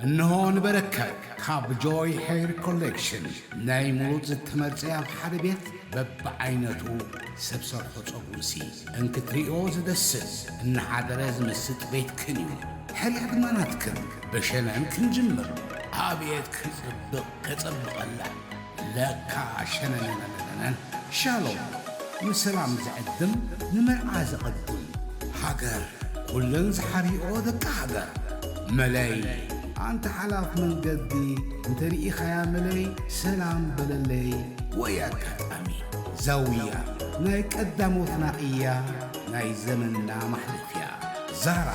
እንሆ ንበረከት ካብ ጆይ ሄር ኮሌክሽን ናይ ሙሉጥ ዝተመርጸ ኣብ ሓደ ቤት በብዓይነቱ ሰብ ሰርሖ ጸጉርሲ እንክትሪኦ ዝደስስ እናሓደረ ዝምስጥ ቤትክን እዩ። ሕርያ ድማ ናትክን። ብሸነን ክንጅምር። ኣቤት ክጽብቕ ከጸብቐላ። ለካ ሸነነነነነን። ሻሎም ንሰላም ዝዕድም ንመርዓ ዘቐድም። ሃገር ኩለን ዝሓርይኦ ደቂ ሃገር። መለይ ኣንተ ሓላፍ መንገዲ እንተርኢኻያ መለይ ሰላም በለለይ። ወይ ኣጋጣሚ ዛውያ ናይ ቀዳሞትና እያ ናይ ዘመንና ማሕለፍያ። ዛራ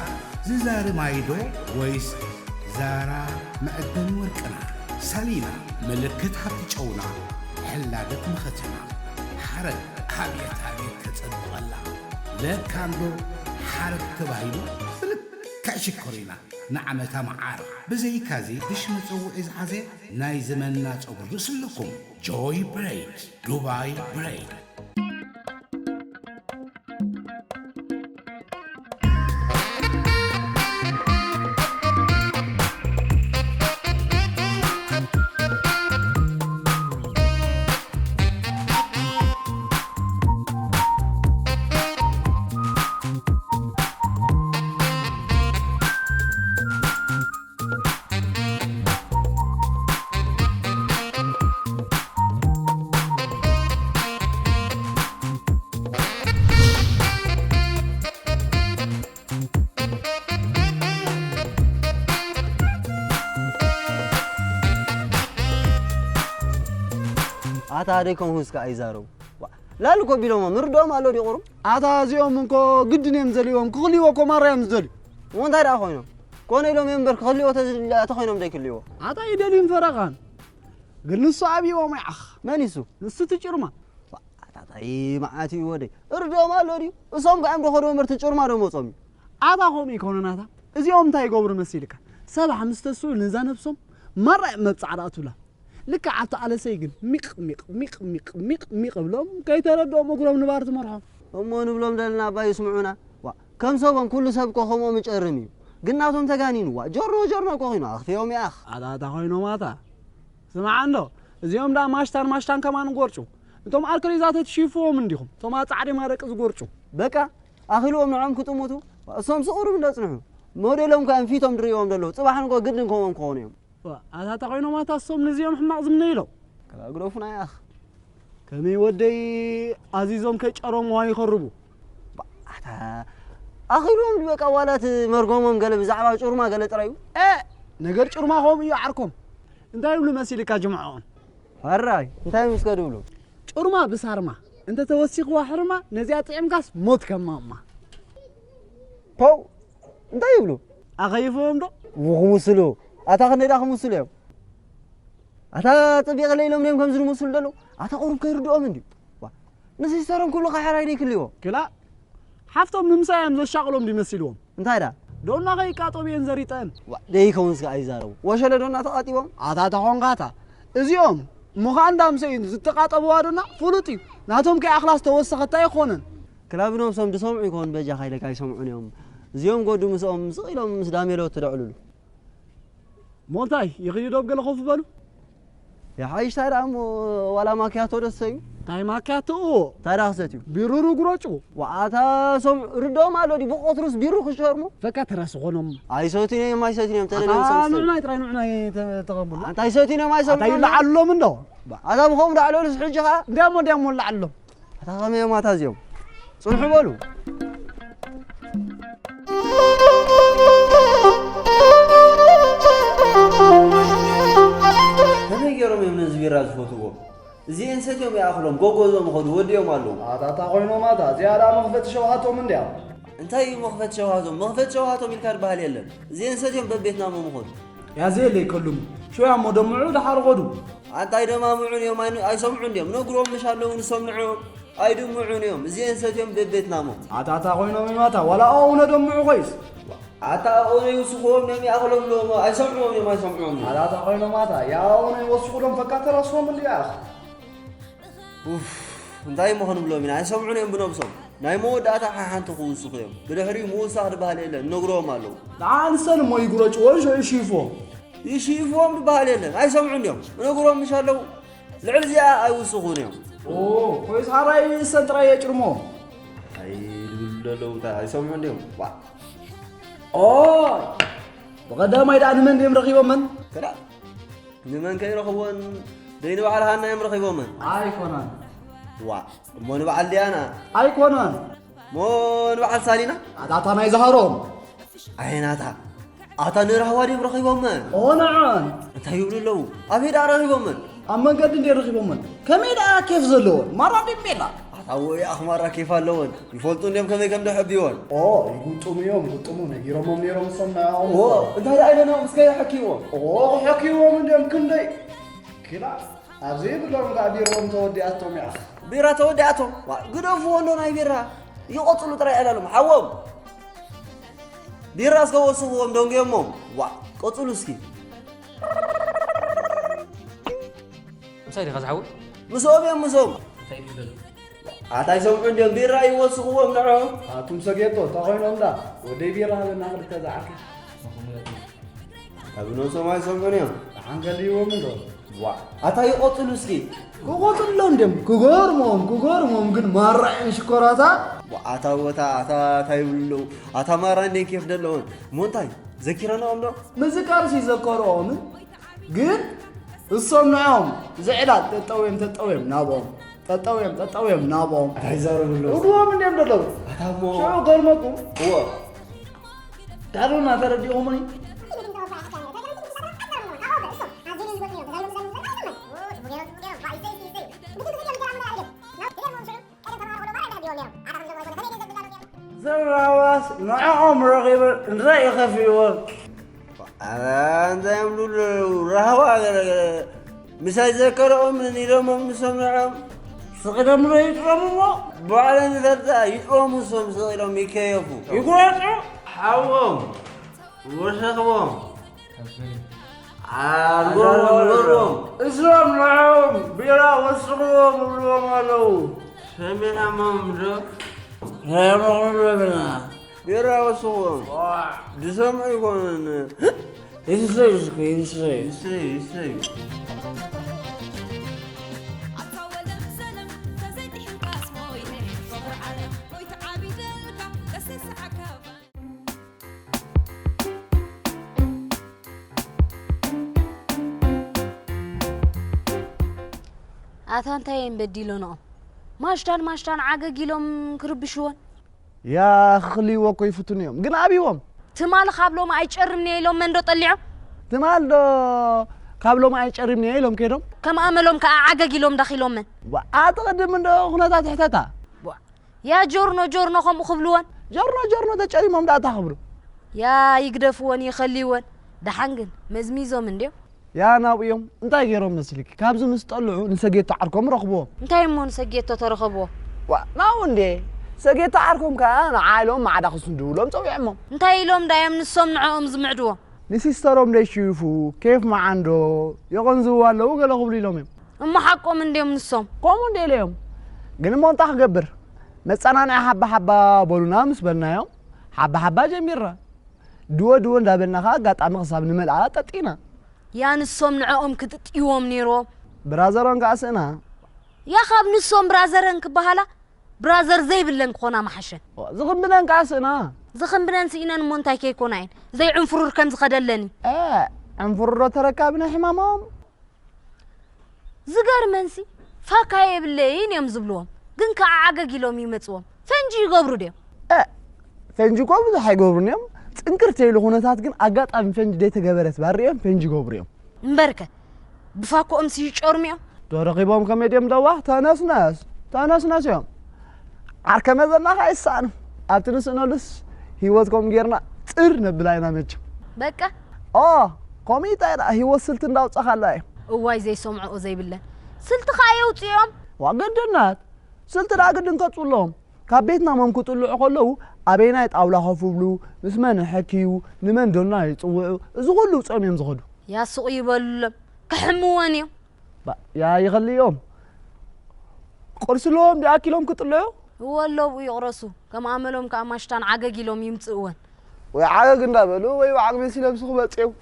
ዝዛሪ ማይዶ ወይስ ዛራ መዕደኒ ወርቅና? ሳሊና ምልክት ሃብቲ ጨውና ሕላገት መኸተና። ሓረግ ኣብየት ኣብየት ከጸብቐላ። ለካ እንዶ ሓረግ ተባሂሉ ብልክዕ ሽኮሪና ንዓመታ መዓር። ብዘይካዚ ብሽ መጸውዒ ዝሓዘ ናይ ዘመንና ጸጉሪ ርእሲ ኣለኩም። ጆይ ብሬድ፣ ዱባይ ብሬድ። ኣታ ደይ ከምኡ እስከ ኣይዛረቡ። ዋ፣ ላል እኮ ቢሎሞ ምርድኦም ኣሎ ድዩ ቁሩብ? ኣታ እዚኦም እንኮ ግድን እዮም ዘልዎም፣ ክኽልይዎ እኮ ማራ እዮም ዝደልዩ። እሞ እንታይ ደኣ ኮይኖም? ኮነ ኢሎም እዮም እምበር ክኽልይዎ ተዝድለ-፣ ተኾይኖም ደይክልይዎ። ኣታ ይደልዩን ፈረቓን። ግን ንሱ ኣብይዎም ይዓኽ። መን ይሱ? ንሱ እቲ ጭርማ። ዋ፣ ኣታ እንታይ መዓት እዩ ወደይ? እርድኦም ኣሎ ድዩ? እሶም ከ እዮም ደኸዶ እምበር እቲ ጭርማ ዶ መጾም እዩ? ኣታ ከምኡ ይኮኑ ናታ። እዚኦም እንታይ ይገብሩ መሲልካ? ሰብዓ ምስ ተስኡ ነዛ ነብሶም ማራ እዮም መብጻዕዳኣ ትብላ። ልክዕ ኣብቲ ኣለሰይ ግን ሚቕ፣ ሚቕ፣ ሚቕ፣ ሚቕ፣ ሚቕ፣ ሚቕ እብሎም፣ ከይተረድኦም እግሮም ንባር ትመርሖም። እሞ ንብሎም ዘለና እባ ይስምዑና። ዋ፣ ከም ሰቦም ኩሉ ሰብ እኮ ከምኦም ይጨርም እዩ። ግን ናቶም ተጋኒኑ። ዋ፣ ጆርኖ፣ ጆርኖ እኮ ኮይኑ ኣኽፊኦም ይኣኽ። ኣታ፣ ኣታ ኮይኖም ኣታ። ስማዕ እንዶ፣ እዚኦም ደኣ ማሽታን፣ ማሽታን ከማን ጎርጩ። እቶም ኣልኮሊዛት ትሽይፍዎም እንዲኹም፣ እቶም ኣጻዕዲማ ደቂ ዝጎርጩ። በቃ፣ ኣኺልዎም ንዖም ክጥምቱ። ዋ፣ እሶም ስቑሩብ እንዶ ጽንሑ። ሞዴሎም ከ ኣንፊቶም ድርእዎም ዘለዉ። ጽባሕ ንጎ ግድን ከምኦም ክኾኑ እዮም። ዋ፣ ኣታ ተኾይኖም ኣታ እሶም ንዚኦም ሕማቕ ዝምነዩ ኢሎም። ከላ ግደፉና ያኽ። ከመይ ወደይ ኣዚዞም ከይጨረሙዋ ይኸርቡ። ባ-፣ ኣታ ኣኺሎም ድዩ በቃ ዋላ እቲ መርጎሞም ገለ ብዛዕባ ጭርማ ገለ ጥራይ እዩ። እ፣ ነገር ጭርማ ከምኡ እዩ ዓርኮም። እንታይ ይብሉ መሲልካ ጅምዖኦም? ሕራይ፣ እንታይ ምስ ከድብሉ? ጭርማ ብሳርማ እንተ ተወሲኽዋ ሕርማ ነዚኣ ጥዒምካስ ሞት ከማማ። ፖው! እንታይ ይብሉ? ኣኸይፍዎም ዶ? ው ክምስሉ። ኣታ ክንደይ ደኣ ክምስሉ እዮም? ኣታ ጽቢቕ ኢለ ኢሎም ድዮም ከምዚ ዝምስሉ ዘለዉ? ኣታ ቁሩብ ከይርድኦም እንድዩ። ዋ፣ ንሲስተሮም ኩሉ ካሕራይ ደይክልይዎ? ክላ፣ ሓፍቶም ንምሳይ እዮም ዘሻቕሎም ድዩ መሲልዎም? እንታይ ደኣ? ዶና ከይቃጠቡ እየን ዘሪጠን። ዋ፣ ደይከውን እስከ ኣይዛረቡ። ወሸለ ዶና ተቓጢቦም? ኣታ ተኾንካታ። እዚኦም፣ እሞ ኸኣ እንዳ ምሰ እዩ ዝተቓጠብዋ ዶና ፍሉጥ እዩ። ናቶም ከይኣኽላስ ተወሰኸታ ኣይኮነን። ክላብ ነብሶም ድሰምዑ ይኮን በጃኻ ኢለካ ኣይሰምዑን እዮም። እዚኦም ጎዱ ምስኦም ስቕ ኢሎም ምስ ዳሜሎ ተደዕልሉ። ሞንታይ ይኽዩ ዶብ ገለ ኮፍ በሉ። ይሓይሽ ታይ ደኣ እሞ ዋላ ማክያቶ ደሰዩ። ታይ ማክያቶ? ታይ ደኣ ክሰትዩ? ቢሩሩ ጉረጩ። ወኣታ ሰምዑ ርድኦም ኣሎ ድዩ ብቆትሩስ ቢሩ ክሸርሙ? ፈካ ተራስ ኾኖም። ኣይሰትዩን እዮም ኣይሰትዩን እዮም ኣታ ተደልዮም ሰምስተ። ንዑናይ ጥራይ ንዑናይ ተ-፣ ተቐብሉ። ኣታ ኣይሰትዩን እዮም ኣታ ኣይሰምዑን እዮም። ይለዓሎም እንዶ። ኣታ ብኸም ዳዕለሉስ ሕጂ ኸኣ? እንዲያሞ እንዲያሞ ለዓሎም። ኣታ ኸመይ እዮም ኣታ እዚኦም? ጽንሑ በሉ። ከመይ ገይሮም እዮም ነዚ ቢራ ዝፈትዎ? እዚኤን ሰትዮም ይኣኽሎም፣ ጎጎዞም ይኸዱ፣ ወዲኦም ኣለዉ። ኣታ እታ ኮይኖም ኣታ፣ እዚኣ ደኣ መኽፈቲ ሸውሃቶም እንድያ። እንታይ እዩ መኽፈቲ ሸውሃቶም? መኽፈቲ ሸውሃቶም ኢልካ ዝበሃል የለን። እዚኤን ሰትዮም በቤትና መምኾዱ። ያዘየለይ ከሉም፣ ሽውያ እሞ ደምዑ ደሓር ኸዱ። ኣንታይ ደማምዑን እዮም፣ ኣይ-፣ ኣይሰምዑን ድዮም? ነግሮም ምሽ ኣለዉ፣ ንሶም ንዕኦም ኣይድምዑን እዮም። እዚኤን ሰትዮም በቤትና እሞ። ኣታ እታ ኮይኖም እዮም ኣታ፣ ዋላ ኣኡ ነደምዑ ኮይስ። ኣታ ኣኡ ነይውስኽዎም ነሚኣኽሎም ኣለዉ እሞ፣ ኣይሰምዑዎም እዮም፣ ኣይሰምዑዎም እዮም። ኣታ እታ ኮይኖም ኣታ፣ ያኡ ነይወስኹሎም ፈካ ተረስዎም እንድያ። ኡፍ፣ እንታይ እሞ ክንብሎም ኢና? ኣይሰምዑን እዮም ብነብሶም። ናይ መወዳእታ ሓሓንቲ ክውስኹ እዮም። ብድሕሪኡ ምውሳኽ ዝበሃል የለን፣ ነግሮም ኣለዉ። ንዓ ንሰን እሞ ይጉረጭዎ፣ ሽዑ ይሽይፍዎ። ይሽይፍዎም ዝበሃል የለን፣ ኣይሰምዑን እዮም። እነግሮም ምሽ ኣለዉ፣ ልዕሊ እዚኣ ኣይውስኹን እዮም። ኦ፣ ኮይስ ሓራይ ሰንጥራይ የጭርሞ። ኣይ፣ ድብሉ ኣለዉ፣ እንታይ ኣይሰምዑን እዮም። ዋ። ኦ፣ ብቐዳማይ ደኣ ንመን ድዮም ረኺቦመን? ከላ፣ ንመን ከይረኽቦን፣ ደይ ንበዓል ሃና እዮም ረኺቦመን። ኣይኮነን። ዋ፣ እሞ ንበዓል ዲያና? ኣይኮነን። እሞ ንበዓል ሳሊና? ኣታ፣ ኣታ ናይ ዝሃሮም። ኣየናታ? ኣታ ንራህዋ ድዮም ረኺቦመን? ኦ፣ ንዐን። እንታይ ይብሉ ኣለዉ? ኣበይ ደኣ ረኺቦመን? ኣብ መንገዲ እንድየ ረኺቦመን። ከመይ ደኣ ኬፍ ዘለወን? ማራ ድሜላ። ኣታ ወይ ኣኽማራ ኬፍ ኣለወን። ይፈልጡ እንድዮም ከመይ ከም ደሐብይወን። ኦ፣ ይግጥሙ እዮም፣ ግጥሙ ነጊሮሞም ነይሮም እሶም ንዕኦም። ኦ፣ እንታይ ደኣ ኢለናኦም እስከ ይሐኪዎም። ኦ፣ ሐኪዎም እንድዮም ክንደይ። ኪላ፣ ኣብዚ ይብሎም ከኣ ቢሮኦም ተወዲኣቶም እያ። ቢራ ተወዲኣቶም? ዋ፣ ግደፍዎ እንዶ ናይ ቢራ። ይቐጽሉ ጥራይ ኣላሎም፣ ሓዎም። ቢራ እስከ ወስኽዎም ደንጉዮሞም። ዋ፣ ቀጽሉ እስኪ። ምሳይ ዲኻ ዝሓወይ? ምስኦም እዮም፣ ምስኦም። እንታይ ድዩ ዘሎ? ኣታ ይሰምዑ እንድዮም፣ ቢራ ይወስኽዎም ንዕኦም። ኣቱም ሰጌቶ፣ እንታይ ኮይኖም ዳ? ወደይ ቢራ ሃበና ክልተ ዝዓርኪ። ኣታ ብነብሶም ኣይሰምዑን እዮም። ደሓን ከልይዎም እንዶ። ዋ፣ ኣታ ይቐጽሉ እስኪ። ክቐጽሉ እንድዮም፣ ክገርሞም፣ ክገርሞም ግን ማራ እየን ሽኮራታ። ዋ፣ ኣታ ወታ፣ ኣታ እንታይ ይብሉ ኣለዉ? ኣታ ማራ እንድየን ኬፍ ደለወን። እሞ እንታይ፣ ዘኪረንኦም ዶ? ምዝካርስ ይዘከርኦምን? ግን እሶም ንዕኦም ዝዕላል ጠጠው እዮም፣ ጠጠው እዮም ናብኦም። ጠጠው እዮም፣ ጠጠው እዮም ናብኦም። እንታይ ይዛረቡ ኣለዉ? እግሮም እንድዮም ዘለዉ። ኣታ እሞ ሽዑ ገርመኩም። እዎ። ዳሩና ተረዲኦምኒ። ዘራዋስ ንዕኦም ረኺበን እንታይ ይኸፍእዎን? ኣረ፣ እንታይ እዮም ዝብሉ ኣለዉ? ራህዋ ገለ ገለ። ምሳይ ዘከረኦም ኢሎሞም ንሶም ንዕኦም። ስቕ ኢሎም ዶ ይጥረሙ እሞ? ባዕሎም ይፈልጣ፣ ይጥረሙ ንሶም ስቕ ኢሎም ይከየፉ። ይጉረጡ? ሓዎም፣ ወሰኽዎም። ኣርጎም፣ ኣርጎም። እዞም ንዕኦም ቢራ ወስኽዎም ይብልዎም ኣለዉ። ሰሚዖሞም ዶ? ሰሚዖም ዶ ብና? ቢራ ወስኽዎም። ዋ። ዝሰምዑ ይኮኑን። ይስተዩ እስኪ፣ ይስተዩ። ይስተዩ፣ ይስተዩ። ኣታ ወለም ሰለም ተዘይጥሒንካስ ሞይተ ፍቕሪ ዓለም ወይ ተዓቢደልካ ቀሰሰዓካ። ኣታ እንታይ እዮም በዲሎንኦም? ማሽታን ማሽታን ዓገግ ኢሎም ክርብሽወን። ያ ክኽልይዎ እኮ ይፍትኑ እዮም፣ ግን ኣብይዎም። ትማል ካብ ሎሚ ኣይጨርምን'የ ኢሎም መን ዶ ጠሊዖም? ትማል ዶ ካብ ሎሚ ኣይጨርምን'የ ኢሎም ከይዶም? ከም ኣመሎም ከኣ ዓገግ ኢሎም ዳኺሎም መን? ዋ፣ ኣቲ ቅድም እንዶ ኩነታት ሕተታ። ዋ፣ ያ ጆርኖ ጆርኖ ከምኡ ክብልወን? ጆርኖ ጆርኖ ተጨሪሞም ደኣ እንታይ ክብሉ? ያ ይግደፍወን ይኸልይወን። ደሓን ግን መዝሚዞም እንድዮም። ያ ናብኡ እዮም። እንታይ ገይሮም መስልኪ? ካብዚ ምስ ጠልዑ ንሰጌቶ ዓርኮም ረኽብዎ። እንታይ እሞ ንሰጌቶ ተረኸብዎ? ዋ፣ ናብኡ እንዴ። ሰጌቶ ዓርኮም ከኣ ንዓ ኢሎም ማዕዳ ክስንድውሎም ጸዊዖሞም። እንታይ ኢሎም ዳዮም ንሶም ንዕኦም ዝምዕድዎ? ንሲስተሮም ደይሽይፉ፣ ኬፍ መዓንዶ፣ የቐንዝውዋ ኣለዉ ገለ ክብሉ ኢሎም እዮም። እሞ ሓቆም እንድዮም ንሶም? ከምኡ እንዴ ኢለዮም። ግን እሞ እንታይ ክገብር? መጸናንዒ ሓባ ሓባ በሉና ምስ በልናዮም፣ ሓባ ሓባ ጀሚርና። ድወ ድወ እንዳበልና ከኣ ኣጋጣሚ ክሳብ ንመልኣ ጠጢና። ያ ንሶም ንዕኦም ክጥጥይዎም ነይርዎም። ብራዘሮን ከኣ ስእና። ያ ካብ ንሶም ብራዘረን ክበሃላ፣ ብራዘር ዘይብለን ክኾና ምሓሸን። ዝኽንብነን ከኣ ስእና። ዝኽንብነን ስኢነን እሞ እንታይ ከይኮና እየን። ዘይዕንፍሩር ከም ዝኸደለኒ። እ፣ ዕንፍሩር ዶ ተረካቢ ናይ ሕማሞም? ዝገርመንሲ፣ ፋካ የብለይን እዮም ዝብልዎም። ግን ከኣ ዓገግ ኢሎም ይመጽዎም። ፈንጂ ይገብሩ ድዮም? እ፣ ፈንጂ እኮ ብዙሕ ኣይገብሩን እዮም። ጽንክር ተይሉ ኩነታት ግን ኣጋጣሚ ፈንጂ ደይተገበረት ባር እዮም ፈንጂ ይገብሩ እዮም። እምበርከ፣ ብፋኮኦምሲ ይጨርሙ እዮም። ዶ ረኺቦም ከመይ ድዮም ደዋ? ተነስነስ፣ ተነስነስ እዮም። ዓርከ መዘና ከኣ ይሰኣኑ። ኣብቲ ንስእነሉስ ህይወት ከምኡ ጌርና ጽር ነብላ ኢና መቸም። በቃ። ኦ፣ ከምኡ እንታይ ደኣ ህይወት ስልቲ እንዳውጻኻላ እዩ። እዋይ ዘይሰምዕኦ ዘይብለን። ስልቲ ከኣ የውጽኦም። ዋ ግድናት። ስልቲ ደኣ ግድን ከውጽኡ ኣለዎም። ካብ ቤትና መም ክጥልዑ ከለዉ ኣበየናይ ጣውላ ኮፍ ይብሉ፣ ምስ መን ይሕክዩ፣ ንመን ዶና ይጽውዑ፣ እዚ ኩሉ ውጽኦም እዮም ዝኸዱ። ያ ሱቕ ይበሉሎም። ክሕምወን እዮም። ባ-፣ ያ ይኸልዮም። ቁርሲ ኣለዎም ድኣ ኣኪሎም ክጥልዑ? እወ ኣለዉ ይቕረሱ። ከም ኣመሎም ከኣ ማሽታን ዓገግ ኢሎም ይምጽእወን። ወይ ዓገግ እንዳበሉ ወይ ዋዕግ መሲሎም ስኹ መጽዮም።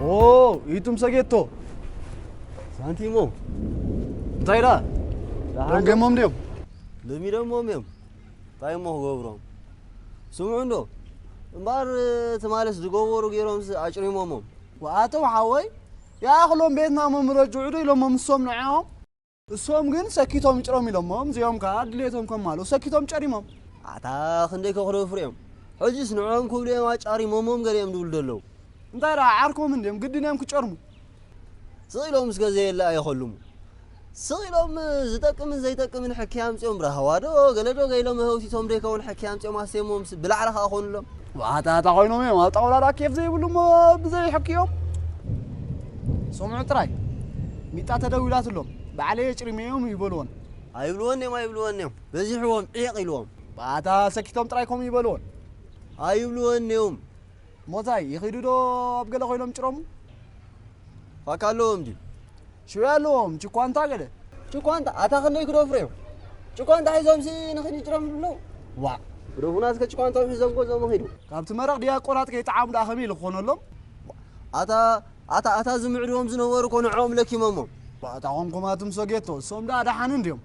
ኦ፣ ኢቱም ሰጌቶ። ሳንቲሞ። እንታይ ዳ? ደሓን ዶ? ደንገሞም ድዮም? ለሚዶሞም እዮም። እንታይ እሞ ክገብሮም? ስምዑ እንዶ። እምበኣር ትማልስ ዝገበሩ ገይሮምስ ኣጭሪሞሞም። ወኣቶም ሓወይ፣ ይኣኽሎም ቤትና መምረጅዑ ዶ ኢሎሞም ንሶም ንዕኦም። እሶም ግን ሰኪቶም ይጭረሙ ኢሎሞም፣ እዚኦም ከኣ ድሌቶም ከማልኡ ሰኪቶም ጨሪሞም። ኣታ ክንደይ ከኽረፍሩ እዮም። ሕጅስ ንዕኦም ክብሉ እዮም ኣጫሪሞሞም ገሊኦም ድብሉ ደለዉ። እንታይ ደኣ ዓርኮም እንድዮም ግድን እዮም ክጨርሙ። ስቕ ኢሎም እስከ ዘየለ ኣይኸልሙ። ስቕ ኢሎም ዝጠቅምን ዘይጠቅምን ሕክያ ኣምጺኦም ብራህዋ ዶ ገለ ዶ ገይሎም ህውቲቶም ዶ ይከውን ሕክያ ኣምጺኦም ኣስቴሞምስ ብላዕሊ ከኣ ኮኑሎም። ዋታ እታ ኮይኖም እዮም ኣብ ጣውላ ደኣ ኬፍ ዘይብሉ እሞ ብዘይ ሕክዮም። ስምዑ ጥራይ። ሚጣ ተደዊላትሎም። ባዕለይ የጭሪመዮም ይበልዎን። ኣይብልወን እዮም፣ ኣይብልወን እዮም። በዚሕዎም ዒቕ ኢልዎም። ባታ ሰኪቶም ጥራይ ከምኡ ይበልዎን። ኣይብልወን እዮም። ሞታይ ይኺዱ ዶ ኣብ ገለ ኮይኖም ጭረሙ? ፋካ ኣለዎም ድዩ? ሽወያ ኣለዎም፣ ችኳንታ ገለ። ችኳንታ፣ ኣታ ክንደይ ክደፍሩ እዮም? ችኳንታ ሒዞምሲ ንኽድ ይጭረሙ ብለው። ዋእ። ግደፉና እስከ ችኳንታኦም ሒዞም ገዝኦም ይኺዱ። ካብቲ መረቕ ድያ ቆራጥ ከይጠዓሙ ደኣ ከመይ ኢሉ ክኾነሎም? ኣታ፣ ኣታ፣ ኣታ ዝምዕድዎም ዝነበሩ እኮ ንዕኦም ለኪሞሞም። ባእ፣ እታ ኾንኩም ኣቱም ሰጌቶ፣ እሶም ደኣ ደሓን እንድዮም።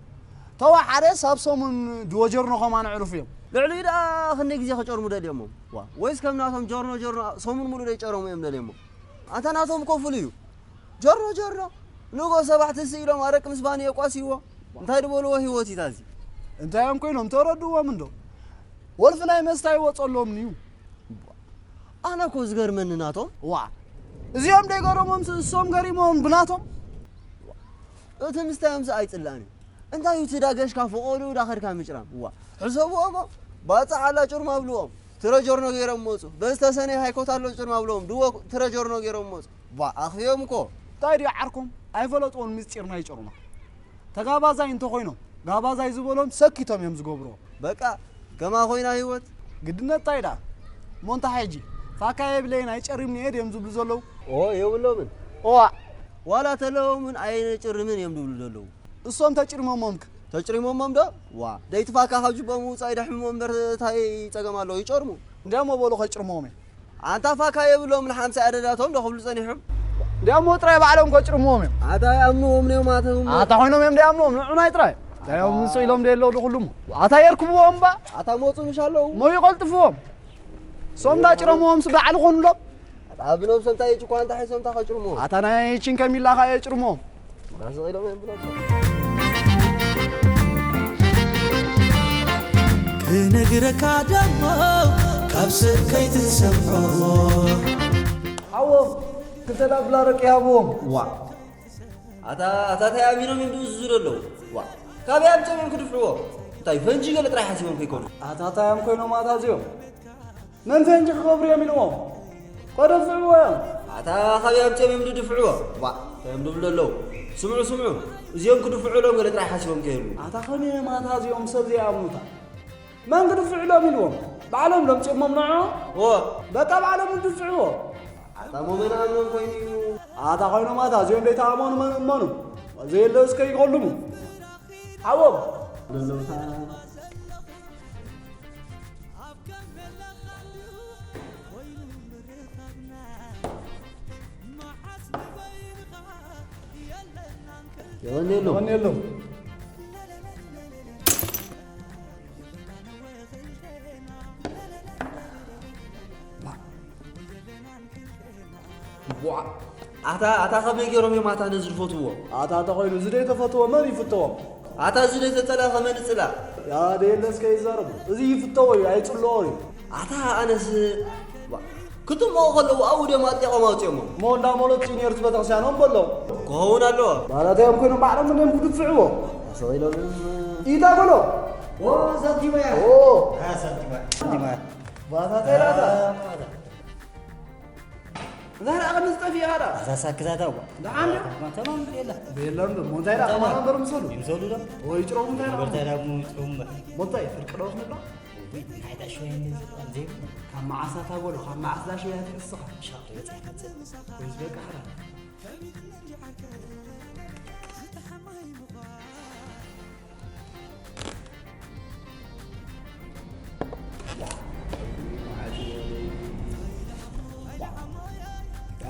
ተዋ ሓደ ሳብ ሰሙን ድወ ጀርኖ ኸማን ኣዕሩፍ እዮም። ልዕሊኡ ደኣ ክንደይ ግዜ ከጨርሙ ደልዮሞም? ዋ፣ ወይስ ከም ናቶም ጀርኖ ጀርኖ ሰሙን ሙሉእ ደይጨረሙ እዮም ደልዮሞም? ኣንታ ናቶም እኮ ፍሉይ እዩ። ጀርኖ ጀርኖ፣ ንጎ ሰባሕቲ ስኢሎም ኣረቂ ምስ ባኒ የቋስይዎ። እንታይ ድበልዎ ህይወት እዩ ታዚ? እንታይ እዮም ኮይኖም ተረድዎም እንዶ? ወልፊ ናይ መስታ ይወጸሎም እዩ። ኣነ እኮ ዝገርመኒ ናቶም። ዋ፣ እዚኦም ደይገረሞም እሶም ገሪሞም ብናቶም። እቲ ምስታዮም ዝኣይጽላኒ። እንታይ እዩ እቲ ዳገሽካ ፈቐዱ ዳኸድካ ምጭራም? ዋ፣ ሕሰብዎ እሞ፣ ባጽዕ ኣላ ጭርማ ኣብልዎም። ትረጀርኖ ገይሮም መጹ። በዝተሰነ ሃይኮት ኣሎ ጭርማ ኣብልዎም። ድዎ ትረጀርኖ ገይሮም መጹ። ዋ፣ ኣኽብዮም እኮ። እንታይ ድዩ ዓርኩም? ኣይፈለጥዎን ምስጢር ናይ ጭርማ። ተጋባዛይ እንተኾይኖም፣ ጋባዛይ ዝበሎም ሰኪቶም እዮም ዝገብርዎ። በቃ፣ ከማ ኮይና ህይወት። ግድነት እንታይ ደኣ? እሞ እንታይ ሕጂ? ፋካ የብለይን ኣይጨርምን እየ ድዮም ዝብሉ ዘለዉ? ኦ፣ የብሎምን። ኦዋ። ዋላ ተለዎምን ኣይነጭርምን እዮም ዝብሉ ዘለዉ። እሶም ተጭሪሞሞምክ? ተጭሪሞሞም ዶ? ዋ፣ ደይቲ ፋካ ካብ ጅቦም ውጻእ ይደሕምዎ እምበር እንታይ ጸገም ኣለዎ? ይጨርሙ። እንዲያሞ በሉ ከጭርሞም እየ። ኣንታ ፋካ የብሎም ንሓምሳ ኣደዳቶም ዶ ክብሉ ጸኒሖም? እንዲያሞ ጥራይ ባዕሎም ከጭርምዎም እዮም። ኣታ ይኣምንዎም ነዮም ኣተውሞ። ኣታ ኮይኖም እዮም እንዲያምንዎም ንዑናይ ጥራይ። እንታይ እዮም ምስ ኢሎም ደየለው ድኹሉም። ኣታ የርክብዎም እምባ። ኣታ መጹ ምሽ ኣለዉ። ሞ ይቐልጥፍዎም። ሶም እንዳ ጭረምዎም ስ ባዕሉ ኮኑሎም። ኣታ ብነብሶም እንታይ የጭኳ ኣንታ ሒሶም እንታይ ከጭርምዎም? ኣታ ናይ ቺን ከሚላ ኸኣ የጭርምዎም። ራስ ኢሎም እዮም ብሎም። ክነግረካ ደሞ ካብ ሰብ ከይትሰምዖ። ሓዎም ክልተ ዳብላ ረቂ ሃብዎም። ዋ። ኣታ፣ ኣታ እንታይ ኣሚኖም እዮም ድእዝዙ ዘለዉ? ዋ። ካበይ ኣምጾም እዮም ክድፍዕዎ? እንታይ ፈንጂ ገለ ጥራይ ሓሲቦም ከይኮኑ? ኣታ እንታይ እዮም ኮይኖም ኣታ እዚኦም? መን ፈንጂ ክገብሩ እዮም ኢልዎም? ከደፍዕዎ እዮም። ኣታ ካበይ ኣምጺኦም እዮም ድድፍዕዎ? ዋ፣ እንታይ እዮም ድብሉ ኣለዉ? ስምዑ፣ ስምዑ። እዚኦም ክድፍዑ ኢሎም ገለ ጥራይ ሓሲቦም ከይህሉ። ኣታ ከመይ እዮም ኣታ እዚኦም ሰብ ዘይኣምኑታ? መን ክድፍዑ ኢሎም ኢልዎም? ባዕሎም ዶ ኣምጺኦሞም ንዕኦም? እወ። በቃ ባዕሎም ድፍዕዎ። ኣታ እሞ መን ኣምኖም ኮይኑ እዩ? ኣታ ኮይኖም ኣታ እዚኦም ደይተኣመኑ መን እመኑ? ዘየለ እስከ ይኸልሙ። ሓዎም። የወኔ የለውም። የወኔ የለውም። ቧዕ! ኣታ፣ ኣታ ከመይ ገይሮም እዮም ኣታ ነዚ ዝፈትውዎ? ኣታ ተኾይኑ፣ እዚ ደይተፈትዎ መን ይፍተዎ? ኣታ እዚ ደይተጸልአ ከመይ ንጽላእ? ያ ደየለ እስከ ይዛረቡ። እዚ ይፍተዎ እዩ፣ ኣይጽልኦ እዩ። ኣታ ኣነስ፣ ዋ፣ ክጥምቑ ከለዉ ኣብኡ ድዮም ኣጥሊቖም ኣውጺኦሞ። እሞ እንዳመሎት ሲኒየር እቲ ቤተክርስትያኖም በሎ። ክኸውን ኣለዎ። ማለት እዮም ኮይኖም ባዕሎም እንድዮም ክድፍዕዎ። ስቕ ኢሎም እዮም። ኢታ በሎ። ኦ፣ ሳንቲማ እያ። ኦ። አ፣ ሳንቲማ እያ። ሳንቲማ እያ። ባታ ተላታ። እንታይ ደኣ ከምዚ ጠፊእኻ ደኣ? ኣዛ ሳክዛታ እዋ። ደሓን ዶ? ተማም የላ። የለን ዶ? ሞንታይ ደኣ እንታይ ከማን ደኣ? ነበር ምሰሉ? ይምሰሉ ዶ? ወይ ጭሮሙ እንታይ ደኣ? በርታይ ደኣ ሙ ጭሮሙ እምበር። ሞንታይ ፍርቂ ዶ ትብሎ? ውይ፣ እንታይ ደኣ ሽወያ እንደ ዝብላ ዘይብሉ? ካብ መዓስ ኣታ በሉ፣ ካብ መዓስ ደኣ ሽወያ ትንስኻ? ሻቕ ትበጽሕ መጽእ። ወይ ዝበቃ ሓራ።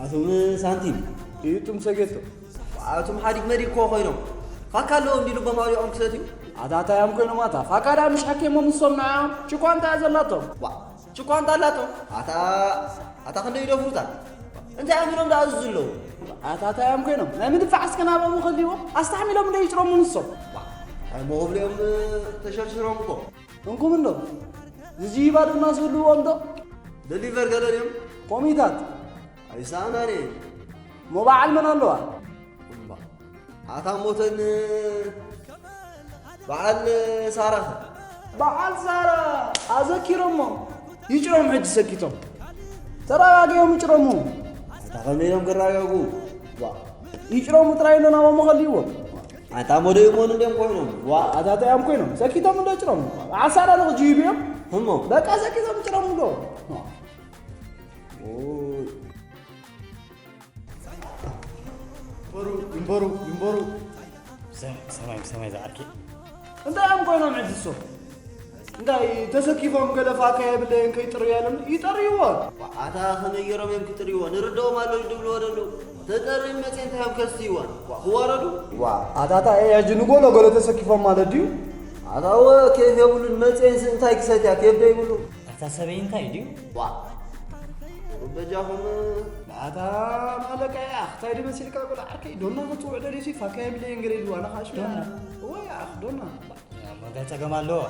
ኣቱም ሳንቲም። እዩቱም ሰጌቶ። ኣቱም ሓዲግ መዲግ እኮ ኮይኖም። ፋካ ኣለዎም እንዲ ልቦም ኣውሊቖም ክሰትዩ። ኣታ እንታይ እዮም ኮይኖም ኣታ? ፋካ ደኣ ምሽ ሓኪሞም ንሶም ንዓኦም። ሽኳ እንታይ እያ ዘላቶም? ዋ፣ ሽኳ እንተ ኣላቶም። ኣታ፣ ኣታ ክንደይ ይደፍሩታ? እንታይ ኣሚኖም ደኣ ዝዝለዉ? ኣታ እንታይ እዮም ኮይኖም? ናይ ምድፋዕ እስከ ናብኦም ይኸልይዎም። ኣስታሕሚሎም እንደ ይጭሮሙ ንሶም። ዋ፣ እንታይ መኸብሊኦም ተሸርሽሮም እኮ። እንኩም እንዶ፣ ዝጅይባ ዶ እናስብልዎም ዶ? ደሊቨር ገለ ድዮም? ኮሚታት። ኣይሰኣናን እየ። እሞ በዓል መን ኣለዋ? እምባ። ኣታ ሞተን በዓል ሳራ። በዓል ሳራ ኣዘኪሮሞ። ይጭሮም ሕጂ ሰኪቶም። ተረጋጊኦም ይጭሮሙ። ኣታ ከመይ ኢሎም ክረጋጉ? ዋ። ይጭሮሙ ጥራይ እንዶ ናቦም ኸልይዎም። ኣታ ሞዶ ይሞኑ እንዲዮም ኮይኖም። ዋ። ኣታ እንታይ እዮም ኮይኖም? ሰኪቶም እንዶ ጭሮሙ። ዓሳራ ንኽጅይቡ እዮም። እሞ? በቃ ሰኪቶም ጭሮሙ እንዶ። ኦይ። ይንበሩ፣ ይንበሩ፣ ይንበሩ። ሰም-፣ ሰማይ ብሰማይ ዝዓርኪ። እንታይ እዮም ኮይኖም ሕጂ እሶም? እንታይ ተሰኪፎም ገለ ፋካ የብለየን ከይጥርያ ኢሎም ይጠርይዎ። ኣታ ከመይ ገይሮም እዮም ክጥርይዎ? ንርድኦም ኣሎ ድብልዎ ደለዉ። ተጠርዮም መፅየ እንታይ እዮም ከስትይዋ? ዋ፣ ክዋረዱ? ዋ፣ ኣታ፣ ኣታ፣ ኤ፣ ሕጂ ንጎሎ ጎሎ ተሰኪፎም ማለት ድዩ? ኣታ፣ ወ፣ ኬፍ የብሉን፣ መፅየንስ እንታይ ክሰትያ? ኬፍ ዶ ይብሉ? ኣታ ሰበይ እንታይ ድዩ? ዋ። በጃኹም። ኣታ ማለቃ፣ ኣኽ፣ እንታይ ድመሲልካ ቆልዓ ዓርከይ? ዶና ክትውዕ ደሊሲ ፋካ የብለየን ገለ ኢልዋ፣ ኣነ ኸዓ ሽውያ። ዶና? ወይ ኣኽ፣ ዶና። እሞ እንታይ ጸገም ኣለዎ?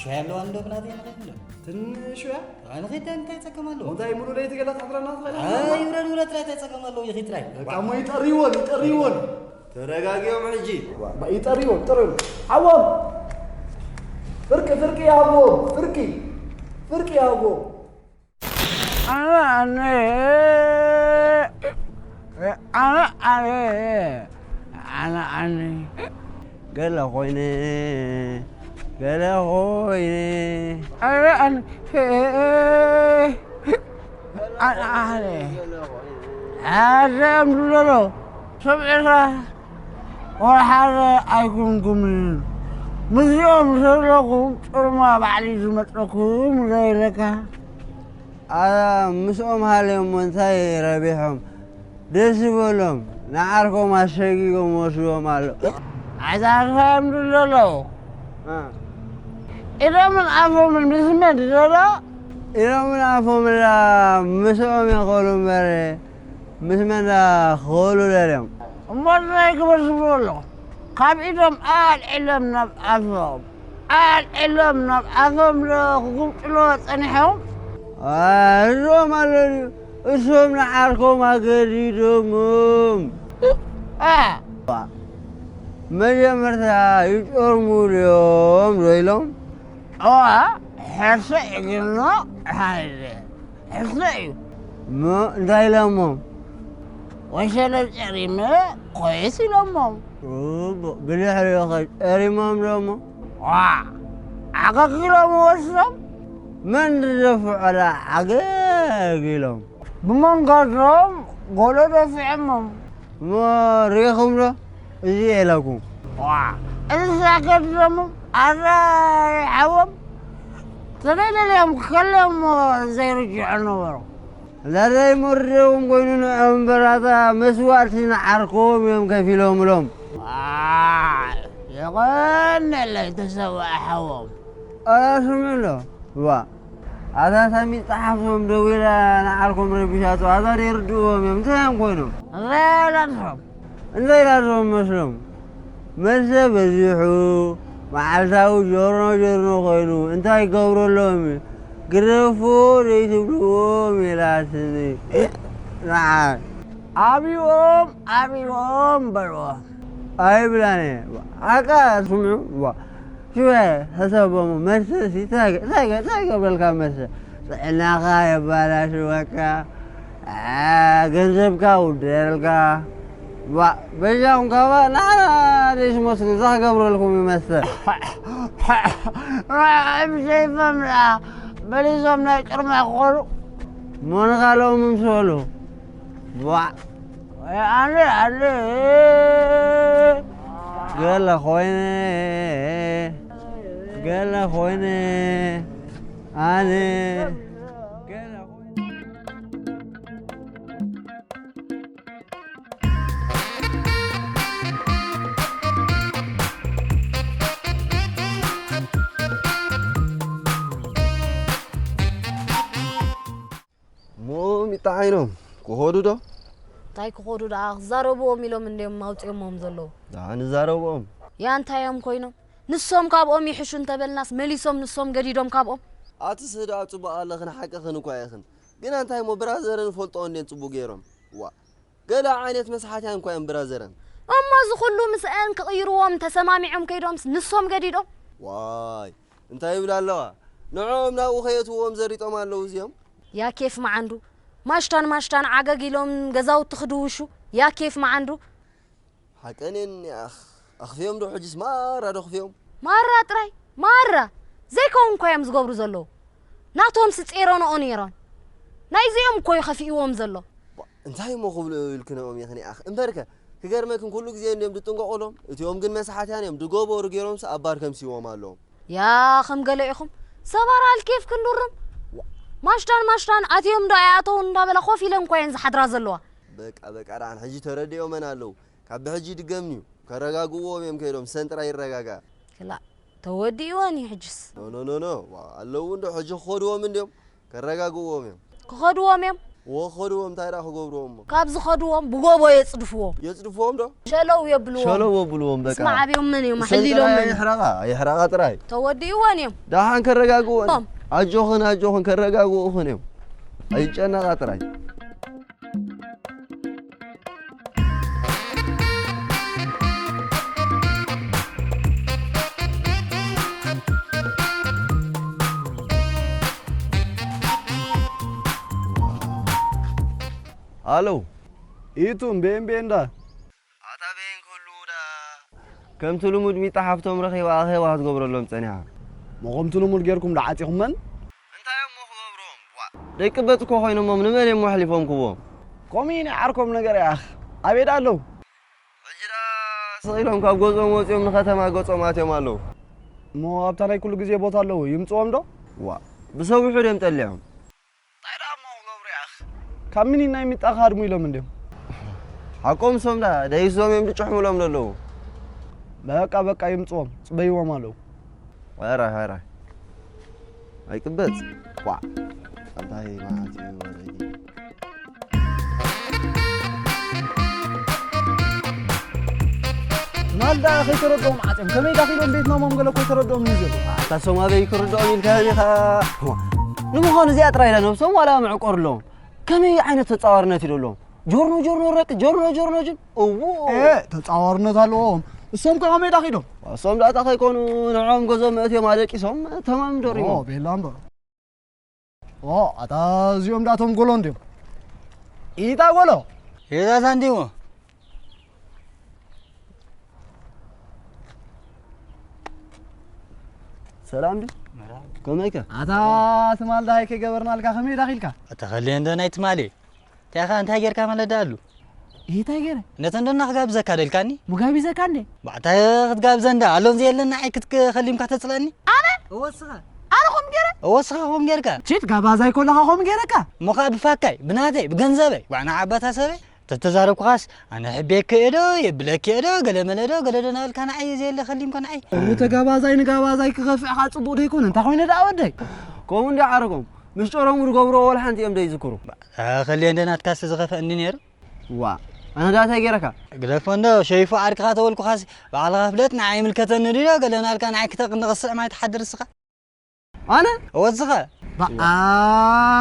ሽውያ ኣለዋ እንዶ ብናተይ ንኸይድ እንዶ። ትንሽ ሽውያ? ኣይ፣ ንኸይድ እንታይ ጸገም ኣለዎ? እንታይ ሙሉ ለይቲ ገላ ትሓድረና ትኽእል? ኣይ፣ ውረድ፣ ውረድ፣ ጥራይ እንታይ ጸገም ኣለዎ? ይኸይድ ጥራይ። በቃ እሞ ይጠርይዎን፣ ይጠርይዎን። ተረጋጊኦም ሕጂ። ዋ፣ ይጠርይዎም፣ ይጠርይዎም። ሓዎም! ፍርቂ፣ ፍርቂ ይሃብዎም፣ ፍርቂ፣ ፍርቂ ይሃብዎም። ኣነ ኣነ፣ ኣነ ኣነ፣ ኣነ ኣነ፣ ገለ ኮይነ፣ ገለ ኮይነ፣ ኣነ ኣነ፣ ኣነ ኣነ፣ ኣነ ኣምዱ ዘሎ፣ ሰብዒኻ፣ ወሓደ ኣይኩንኩምን። ምስኦም ዘለኹም ጭርማ ባዕሊ ዝመጸኩም ዘይለካ። ኣታ ምስኦም ሃልዮም እሞ እንታይ ረቢሖም? ደስ ይበሎም። ንዓርኮም ኣሸጊጎም ወስዶም ኣሎ። ኣታ እንታይ እዮም ዝብሉ ዘለዉ? እ። ኢዶምን ኣፎምን ምስ መን ዘሎ? ኢዶምን ኣፎምን ምስኦም ይኸሉ እምበር። ምስ መን ደኣ ክኸሉ ደልዮም? እሞ እንታይ ግበር ዝብሉ ኣለኹ? ካብ ኢዶም ኣልዒሎም ናብ ኣፎም፣ ኣልዒሎም ናብ ኣፎም ዶ ክጉምጥልዎ ጸኒሖም? አ፣ እዞም ኣሎ ድዩ? እሶም ንዓርኮም ኣገዲዶሞም። እ፣ እ። መጀመርታ ይጨርሙ ድዮም ዶ ኢሎም? እዋ፣ ሕርሲ ይግኖ ሃይለ። ሕስለ እዩ። እሞ እንታይ ኢሎሞም? ወሸለ ጨሪመ ኮይስ ኢሎሞም። እሞ ብድሕሪኡ ኸ ጨሪሞም ዶ እሞ? ዋ! ዓገግ ኢሎም ወስዶም። መን ዝደፍዖ ደኣ ዓገግ ኢሎም? ብመንገዶም ጎሎ ደፊዖሞም። እሞ ርኢኹም ዶ? እዚ ኢለኩም። ዋ፣ እዚ ሳገድሎምም ኣራይ ሓዎም ተደለልዮም ከለሞ ዘይርጅዖ ነበሩ። ለደይ መርደዎም ኮይኑ ንዕኦም እምበር ኣታ መስዋእቲ ንዓርኮም እዮም ከፊሎምሎም። ዋ፣ የቐነለይ ተሰውኣ ሓዎም። ኣታ ስምዑ ዶ? ዋ፣ ኣታ ሳሚ ጸሓፍቶም ደዊላ ንዓርኮም ረቢሻቶ፣ ኣታ ደይርድእዎም እዮም፣ እንታይ እዮም ኮይኖም? እንታይ ኢላትሖም? እንታይ ኢላትሖም መስሎም? መስተ በዚሑ፣ መዓልታዊ ጆርኖ ጆርኖ ኮይኑ፣ እንታይ ይገብረሎም እዩ? ግደፎ ዘይትብልዎም ኢላትኒ። ንዓ። ኣብኦም፣ ኣብኦም በልዎ። ኣይብላን እየ። ኣቃ ስምዑ፣ ዋ። ሽወ ተሰቦሙ መስተ ሲ፣ ታይ ገ-፣ ታይ ገ-፣ ታይ ገብረልካ መስተ? ጥዕናኻ የባላሽወካ። ገንዘብካ ውደልካ። ዋ በጃኹም ካባ ናራ ደሽ መስሉ እዛ ክገብረልኩም ይመስል። ምሸይፈም በሊሶም ናይ ጭርማ ክኾኑ ሞንኻሎም ምስ በሉ። ዋ ኣነ ኣነ ገለ ኮይነ ገለ ኮይነ ኣነ ገለ ኮይነ እሞ ሚጣ ዓይኖም ክኸዱ ዶ? እንታይ ክኸዱ ደኣ? ክዛረብዎም ኢሎም እንድዮም ኣውፂኦምዎም ዘለዉ። ደኣ ንዛረብዎም። ያ እንታይ እዮም ኮይኖም? ንሶም ካብኦም ይሕሹ እንተበልናስ መሊሶም ንሶም ገዲዶም ካብኦም። ኣቲ ስህዳ ፅቡቕ ኣለኽን ሓቅኽን እኳ ኢኽን። ግን እንታይ እሞ ብራዘረን ፈልጦ እንዴን ፅቡቕ ገይሮም? ዋ ገለ ዓይነት መስሓትያን እኳ እዮም ብራዘረን። እሞ እዚ ኩሉ ምስአን ክቕይርዎም ተሰማሚዖም ከይዶምስ ንሶም ገዲዶም? ዋይ እንታይ ይብላ ኣለዋ? ንዕኦም ናብኡ ከየትዎም ዘሪጦም ኣለዉ እዚኦም። ያ ኬፍ መዓንዱ ማሽታን ማሽታን ዓገግ ኢሎም ገዛውቲ ክድውሹ። ያ ኬፍ መዓንዱ። ሓቀኔን ያኽ ኣኽፍዮም ዶ ሕጅስ ማራ ዶ ኣኽፍዮም? ማራ ጥራይ ማራ ዘይከውን እኳ እዮም ዝገብሩ ዘለዉ። ናቶም ስጼረንኦ ነይሮም። ናይዚኦም እኮ እዩ ከፊእዎም ዘሎ። እንታይ እሞ ክብሉ ኢልክንኦም ኢኽን ያኽ እምበርከ ክገርመክን ኩሉ ግዜ እንድዮም ድጥንቀቑሎም እቲኦም ግን መስሓትያን እዮም ድገበሩ ገይሮምስ ኣባር ከምስይዎም ኣለዎም። ያ ከም ገለ ኢኹም ሰባር ኣልኬፍ ክንዱርም ማሽታን ማሽታን ኣትዮም ዶ ኣይኣተውን እንዳበላ ኮፍ ኢለን እኳ እየን ዝሓድራ ዘለዋ። በቃ በቃ ደሓን ሕጂ ተረዲኦመን ኣለዉ ካብ ብሕጂ ድገምንዩ ከረጋግእዎም እዮም ከይዶም ሰንጥራ ይረጋጋ። ክላ ተወዲእወን እዩ ሕጅስ። ኖ ኖ ኖ ኖ ኣለዉ እንዶ ሕጂ ክኸድዎም እንድዮም ከረጋግእዎም እዮም። ክኸድዎም እዮም። እዎ ክኸድዎም እንታይ ደኣ ክገብርዎም እሞ? ካብ ዝኸድዎም ብጎቦ የጽድፍዎም። የጽድፍዎም ዶ? ሸለው የብልዎም። ሸለው የብልዎም በቃ። ስማ ዓብዮም መን እዮም ኣሕሊሎም ሰንጥራ መን እዮም? ይሕረቓ ይሕረቓ ጥራይ። ተወዲእወን እዮም። ደሓን ከረጋግእወን። እም። ኣጆኽን ኣጆኽን ከረጋግኡኽን እዮም። ኣይጨነቓ ጥራይ። ሃሎ ኢቱም ቤን ቤንዳ ኣታ ቤን ኩሉ ዳ ከምቲ ልሙድ ሚጣ ሓፍቶም ረኺባ ኣኼባ ክትገብረሎም ጸኒሓ። ሞ ከምቲ ልሙድ ጌርኩም ዶ ዓጺኹመን? እንታይ እሞ ክገብሮም? ዋ! ደቂ በጽ እኮ ኮይኖሞም ንመን እዮም ኣሕሊፎም ክቦም? ከምኡ እዩ ናይ ዓርኮም ነገር ያኽ። ኣበይ ዳ ኣለዉ? ሕጂ ዳ ስቕ ኢሎም ካብ ገዝኦም ወጺኦም ንኸተማ ገጾም ኣትዮም ኣለዉ። እሞ ኣብታ ናይ ኩሉ ግዜ ቦታ ኣለዉ ይምጽዎም ዶ? ዋ! ብሰብ ውሑድ እዮም ጠሊዖም። እንታይ ደኣ እሞ ክገብሩ ያኽ? ካብ ምኒን ናይ ሚጣ ክሃድሙ ኢሎም እንድዮም። ሓቆም ሶም ደኣ ደይሶም እዮም ድጭሕሙሎም ዘለዉ። በቃ በቃ ይምጽዎም ጽበይዎም ኣለዉ። ሕራይ ሕራይ ኣይቅበጽ ኳዕ ኣንታይ መዓት እዩ ወለዲ። ትማል ደኣ ከይተረድኦም ዓፅዮም ከመይ ዳኺሎም ቤት ናሞም ገለ እኮ ኣይተረድኦም እዩ ዘሎ። ኣታ ሶም ኣበይ ክርድኦም ኢልካ ኢኻ። ንምዃኑ እዚኣ ጥራይ ኢላ ነብሶም ዋላ መዕቆር ኣለዎም። ከመይ ዓይነት ተፃዋርነት እዩ ዘለዎም? ጆርኖ ጆርኖ ረቂ ጆርኖ ጆርኖ ጅን እዉ። ኤ ተፃዋርነት ኣለዎም። እሶም ከ ከመይ ዳኺዶም? እሶም ዳታ ከይኮኑ ንዖም ገዞም መእትዮም ኣደቂሶም ተማም ዶር ኦ ኢሞም። ቤላ እምበር። ኦ ኣታ እዚኦም ዳቶም ጎሎ እንድዮም። ኢታ ጎሎ። ኢታ ሳንቲሞ። ሰላም ዲ? መርሃባ። ከመይከ? ኣታ ትማል ዳሃይ ከይገበርናልካ ከመይ ዳኺልካ? ኣታ ከልየ እንዶ ናይ ትማሊ። እንታይ ኸ እንታይ ጌርካ ማለት ዳ ኣሉ? እንታይ ገይረ? ነተን ዶ እና ክጋብዘካ ደልካኒ? ምጋቢዘካ እንዴ? ባዕታ ክትጋብዘ እንዳ ኣሎን ዘየለና ኣይ ክትከኸሊምካ ተጽለኒ? ኣነ? እወስኸ። ኣነ ኸም ገይረ? እወስኸ ኸም ጌርካ። ቺት ጋባዛይ ኮለኻ ኸም ገይረካ? ሞኻ ብፋካይ፣ ብናተይ፣ ብገንዘበይ፣ ባዕና ዓባታ ሰበይ? ተተዛረብኩኻስ ኣነ ሕቤክ እዶ የብለክ እዶ ገለ መለ ዶ ገለ ዶ ናበልካ ንዓይ ዘየለ ከሊምካ ንዓይ። እቡ ተጋባዛይ ንጋባዛይ ክኸፍዕኻ ጽቡቕ ዶ ይኮነ? እንታይ ኮይነ ደኣ ወደይ? ከምኡ እንዲ ዓረጎም ምስ ጨረሙ ዝገብርዎ ወላ ሓንቲ እዮም ዘይዝክሩ። ከልየ እንደ ናትካስ ዝኸፍአኒ ነይሩ። ዋ ኣነ ዳታይ ገይረካ? ግደፎ እንዶ ሸይፉ ዓርክኻ ተበልኩኻስ ባዕልኻ ፍለጥ ንዓይ ይምልከተኒ ድዮ ገለ ናልካ ንዓይ ክተቕንቕስዕ ማይ ትሓድር እስኻ። ኣነ? ወዝኻ? በኣ፣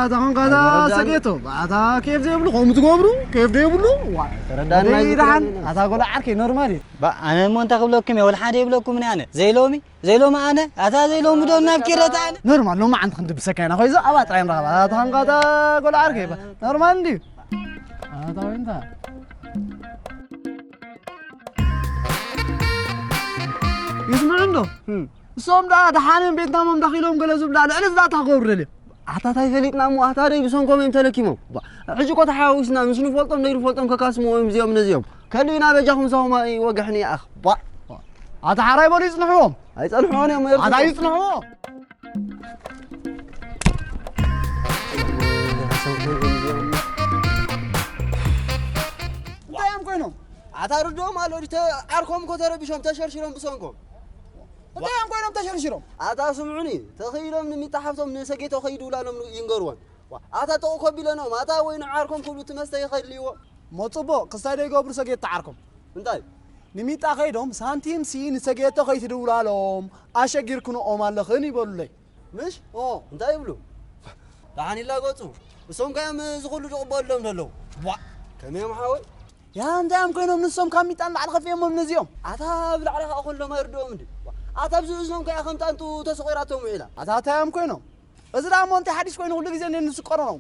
እታ ኾንካ እታ ኣይተረዳእን። ሰጌቶ፣ በኣ፣ እታ ኬፍ ዘይብሉ፣ ከምኡ ትገብሩ፣ ኬፍ ዘይብሉ፣ ዋ። ተረዳእን ወደይ ናይ ደሓን፣ ዝትረዳእን። ኣታ ጎላ ዓርከይ ኖርማል እዩ። ባ፣ ኣነ እሞ እንታይ ክብለኩም እየ? ወላ ሓደ ይብለኩምን ኣነ። ዘይሎሚ፣ ዘይሎሚ ኣነ፣ ኣታ ዘይሎሚ ዶ ናብ ኪረታ ኣነ? ኖርማል፣ ሎሚ ዓንቲ ክንድብሰካ ኢና፣ ኮይዞ፣ ኣብኣ ጥራይ ንረኸባ። ኣታ ኾንካ እታ ጎላ ዓርከይ፣ ባ፣ ኖርማል እንድዩ። ኣታ ወይንታ። ይስምዑ እንዶ? እም። እሶም ደኣ ደሓንን ቤትናሞም ዳኺሎም ገለ ዝብላ ልዕሊ ዝላታ ክገብሩ ደልዮም። ኣታ ታይ ፈሊጥና እሞ፣ ኣታ ደይ ብሰንኮም እዮም ተለኪሞም። ባ፣ ሕጂ እኮ ተሓዋዊስና ምስ ንፈልጦም ደይ ንፈልጦም ከካስምዎ እዮም እዚኦም ነዚኦም። ከልዩና በጃኹም ሰውማ ይወግሕኒ ኣኽ። ባ። ኣታ ሓራይ በሉ ይጽንሕዎም። ኣይጸንሕዎን እዮም፣ ኣታ ይጽንሕዎ። እንታይ እዮም ኮይኖም? ኣታ ርድኦም ኣሎ፣ ዲተ ዓርኮም እኮ ተረቢሾም፣ ተሸርሽሮም ብሰንኮም። እንታይ እዮም ኮይኖም ተሸርሽሮም? ኣታ ስምዑኒ፣ ተኽኢሎም ንሚጣ ሓፍቶም ንሰጌቶ ከይዱ ውላሎም ይንገርዎን። ዋ፣ ኣታ ጠቑ ኮቢለኖም፣ ኣታ ወይ ንዓርኮም ክብሉ እቲ መስተ ይኸልይዎ። ሞ ጽቡቕ፣ ክስታይ ዶ ይገብሩ ሰጌቶ ዓርኮም? እንታይ? ንሚጣ ከይዶም ሳንቲም ሲ ንሰጌቶ ከይትድውላሎም ኣሸጊርክንኦም ኣለኽን ይበሉለይ። ምሽ? ኦ፣ እንታይ ይብሉ? ደሓን ይላገጹ። እሶም ከ እዮም እዚ ኩሉ ዝቕበሉሎም ዘለዉ። ቧ! ከመይ እዮም ሓወይ? ያ፣ እንታይ እዮም ኮይኖም ንሶም ካብ ሚጣ ንላዕሊ ከፊኦሞም ነዚኦም? ኣታ ብላዕሊ ከኣ ኩሎም ኣይርድኦም እንዲ። ኣታ ኣብዚ እዝኖም ከኣ ከም ጣንጡ ተሰቑራቶም ውዒላ። ኣታ እንታይ እዮም ኮይኖም? እዚ ደኣ እሞ እንታይ ሓዲሽ ኮይኑ ኩሉ ግዜ ንስቆሮም?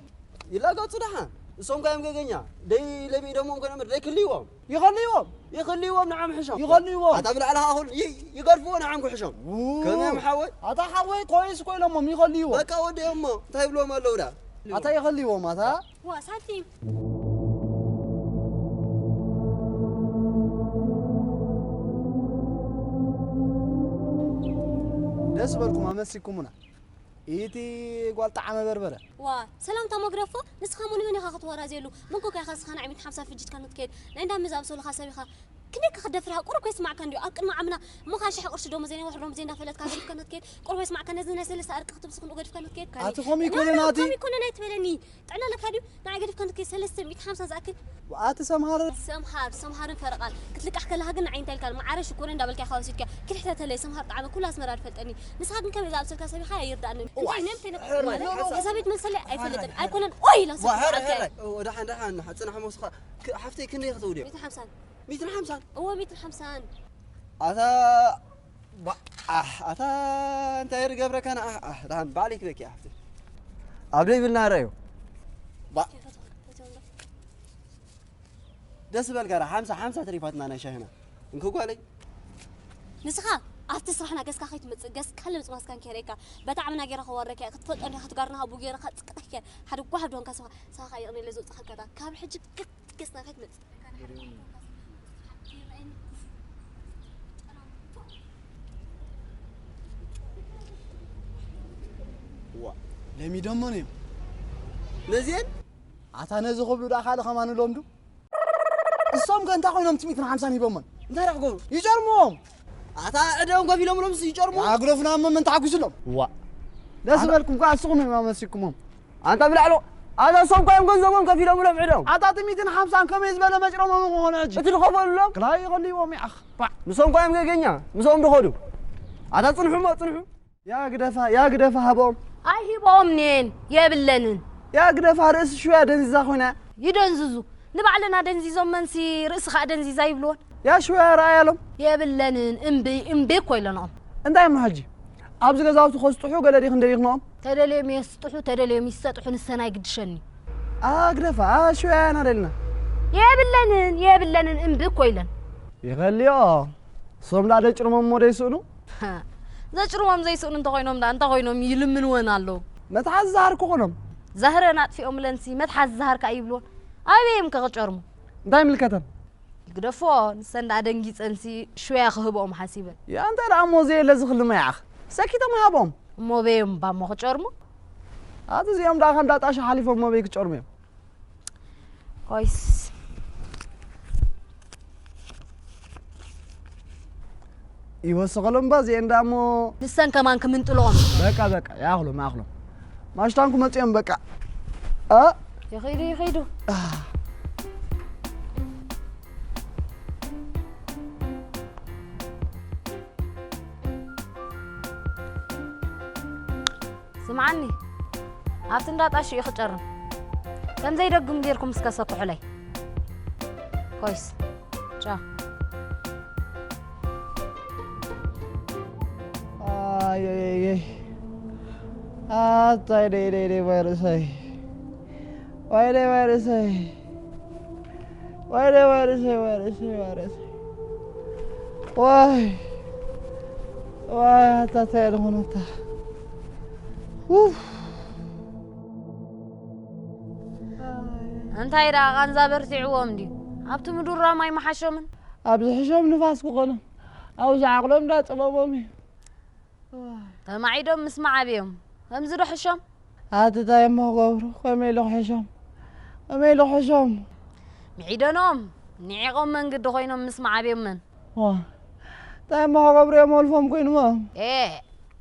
ይላገጹ ደሓን። እሶም ከ እዮም ገገኛ። ደይ ለቢዶሞም ኮይኖም ደይ ክልይዎም። ይኸልይዎም። ይኸልይዎም ንዓም ሕሾም። ይኸልይዎም። ኣታ ብላዕሊ ከኣ ኩሉ ይ-፣ ይገድፍዎ ንዓም ክሕሾም። ው። ከመይ እዮም ሓወይ? ኣታ ሓወይ ኮይስ ኮይኖሞም ይኸልይዎም። በቃ ወዲኦሞ እንታይ ይብልዎም ኣለዉ ደኣ? ኣታ ይኸልይዎም ኣታ። ዋ ሳንቲም። ደስ በልኩም ኣመሲኩሙና። ኢቲ ጓል ጣዓመ በርበረ። ዋ ሰላምታ መግረፎ። ንስኻ ሞ ንመን ኢኻ ክትወራዘየሉ? መንኮ ከ ኢኻ ንስኻ ንዓይ ሚእቲ ሓምሳ ፍጅትካ ንትከይድ ናይ እንዳ ምዛብ ሰሉኻ ሰብ ኢኻ። ክንደይ ከ ክደፍርኻ ቁሩብ ከይስማዕካ እንዲዩ ኣብ ቅድሚ ዓምና። እሞ ካን ሽሕ ቅርሺ ደሞዘይ ናይ ወርሒ ደሞዘይ እንዳፈለጥካ ገዲፍካ ንትከይድ ቁሩብ ከይስማዕካ ነዚ ናይ ሰለስተ ኣርቂ ክትብስኽ ንኡ ገዲፍካ ንትከይድ። ኣቲ ከምኡ ይኮነን ኣቲ። ከምኡ ይኮነን ኣይትበለኒ። ጥዕና ኣለካ ድዩ? ንዓይ ገዲፍካ ንትከይድ ሰለስተ ሚእቲ ሓምሳ ዝኣክል። ኣቲ ሰምሃር። ሰምሃር ሰምሃርን ፈረቓን ክትልቃሕ ከለኻ ግን ንዓይ እንታይ ኢልካ ማዓረ ሽኮረ እንዳበልካ ኢኻ ወሲድካ። ክትሕተተለይ ሰምሃር ጣዕመ ኩሉ ኣስመራ ዝፈልጠኒ። ንስኻ ግን ከመይ ዝኣምሰልካ ሰብ ኢኻ ኣይርዳእንን። እዋይ። እንታይ ነጥብ ሕራይ፣ ማለት? ሕራይ። እዛ ቤት መሰለይ ኣይፈልጥን ኣይኮነን። ኦይ ኢላ ዋ፣ ሕራይ፣ ሰምሃር። ሕራይ። ኦ፣ ደሓን፣ ደሓን፣ ጽናሕ ሞስኻ። ክ-፣ ሓፍተይ ክንደይ ክትውድዮ? ሚእትን ሓምሳን። ሚእትን ሓምሳን። እዎ ሚእትን ሓምሳን። ኣታ ባ-፣ ኣሕ፣ ኣታ እንታይ ርገብረካ ንዓ? ኣሕ፣ ደሓን ባዕለይ ክበኪ ሓፍተይ። ኣብ ደይ ብልና ረዮ። ባ-፣ ደስ በልካ ራ፣ ሓምሳ፣ ሓምሳ ተሪፋትና ናይ ሻሂና። እንኮ ጓለይ። ንስኻ ኣብቲ ስራሕና ገስካ ከይትመጽእ፣ ገስካ ለምጽ ማስካን ከይረይካ፣ በታ ዓምና ገይረ ከወረካ፣ ክትፈልጦ እንዲኻ፣ ትጋርና ሃቡ ገይረ ከጽቅጠካ፣ ሓደ ጓሃብ ዶንካ ስኻ፣ ስኻ ከኣ ይቕኒ ኢለ ዘውጽኣካ፣ ካብ ሕጂ ገስና ከይትመጽእ። ዋ፣ ለሚዶሞን እዮም። ነዚአን ኣታ ነዚ ክብሉ ደኣ ካልእ ከማን ሎምዱ። እሶም ከ እንታይ ኮይኖም እቲ ሚእትን ሓምሳን ሂቦሞን? እንታይ ደኣ ክገብሩ? ይጨርምዎም። ኣታ ዕደኦም ከፊሎምሎምስ ይጨርሙ? ኣግደፉና እሞ መን ተሓጒሱሎም? ዋ። ደስ ኣታ በልኩም፣ ኳ እስኹም እዮም ኣመሲኩሞም። ኣንታ ብላዕሎ፣ ኣታ እሶም እኳ እዮም ገንዘቦም ከፊሎምሎም ዕደኦም። ኣታ እቲ ሚእትን ሓምሳን ከመይ ዝበለ መጭረሞም ክኾኑ ሕጂ? እቲ ዝኸፈሉሎም? ክላይ ይኸልይዎም ይኣኽ። ባ። ንሶም እኳ እዮም ገገኛ፣ ምስኦም ዶ ኸዱ? ኣታ ጽንሑ እሞ፣ ጽንሑ። ያ ግደፋ፣ ያ ግደፋ ሃቦም። ኣይሂቦምኔን፣ የብለንን። ያ ግደፋ ርእሲ ሽውያ ደንዚዛ ኮይና። ይደንዝዙ። ንባዕለን ኣደንዚዞመንሲ ርእሲ ኸኣ ደንዚዛ ይብልወን። ያ ሽውያ ረኣያሎም። የብለንን፣ እምቢ፣ እምቢ እኮ ኢለንኦም። እንታይ እሞ ሕጂ? ኣብዚ ገዛውቲ ከስጥሑ ገለ ዲኽን ደሊኽንኦም? ተደልዮም የስጥሑ፣ ተደልዮም ይሰጥሑ፣ ንሰን ኣይግድሸኒ። ኣ ግደፋ፣ ኣ ሽውያ ኢና ደልና። የብለንን፣ የብለንን፣ እምቢ እኮ ኢለን። ይኸልዮ። እሶም ደኣ ደጭርሞም እሞ ደይስእኑ? ዘጭርሞም ዘይስእኑ እንተኾይኖም ደኣ እንታይ ኮይኖም ይልምንወን ኣለዉ? መትሓዚ ዝሃር ክኾኖም። ዛህረን ኣጥፊኦምለንሲ መትሓዚ ዝሃር ከኣ ይብልወን። ኣበይ እዮም ከ ክጨርሙ? እንታይ ይምልከተን? ይግደፎ፣ ንሰን ደኣ ደንጊጸንሲ ሽወያ ክህብኦም ሓሲበን። ያ እንታይ ደኣ እሞ ዘየለ ዝኽሊ መያኽ? ሰኪቶም ይሃቦም። እሞ በዮም እባ እሞ ክጨርሙ? ኣቲ እዚኦም ደኣ ከም ዳጣ ሓሊፎም እሞ በይ ክጨርሙ እዮም። ኮይስ። ይወስኸሎም እባ እዚኤን ደኣ እሞ። ንሰን ከማን ክምንጥልኦም። በቃ፣ በቃ፣ ይኣኽሎም፣ ይኣኽሎም። ማሽታን ክመጹ እዮም በቃ። እ? ይኺዱ፣ ይኺዱ። ስምዓኒ፣ ኣብቲ እንዳ ጣሽ እዩ ክጨርም። ከም ዘይደግም ጌርኩም እስከ ሰክሑለይ። ኮይስ። ቻው። ኣየየየ። ኣታይ ደይ ደይ ደይ ቫይረሰይ። ዋይ ደይ ቫይረሰይ። ወይኔ ወይኔ ወይኔ ወይኔ። ዋይ ዋይ ኣታ እንታይ ዝኾነታ። ኡፍ። እንታይ ደኣ ቃንዛ በርቲዕዎም ድዩ? ኣብቲ ምዱራም ኣይመሓሾምን? ኣብ ዝሕሾም ንፋስ ክኾኖም፣ ኣብዚ ዓቕሎም እንዳጸበቦም እዩ። ተማዒዶም ምስ መዓብዮም ከምዚ ዶ ሕሾም? ኣቲ እንታይ እሞ ክገብሩ? ከመይ ኢሉ ክሕሾም? ከመይ ኢሉ ክሕሾም? ምዒደኖም ኒዒቖም መንግዲ ኮይኖም ምስ መዓብዮም መን? ዋ እንታይ እሞ ክገብሩ እዮም ወልፎም ኮይንዎም? ኤ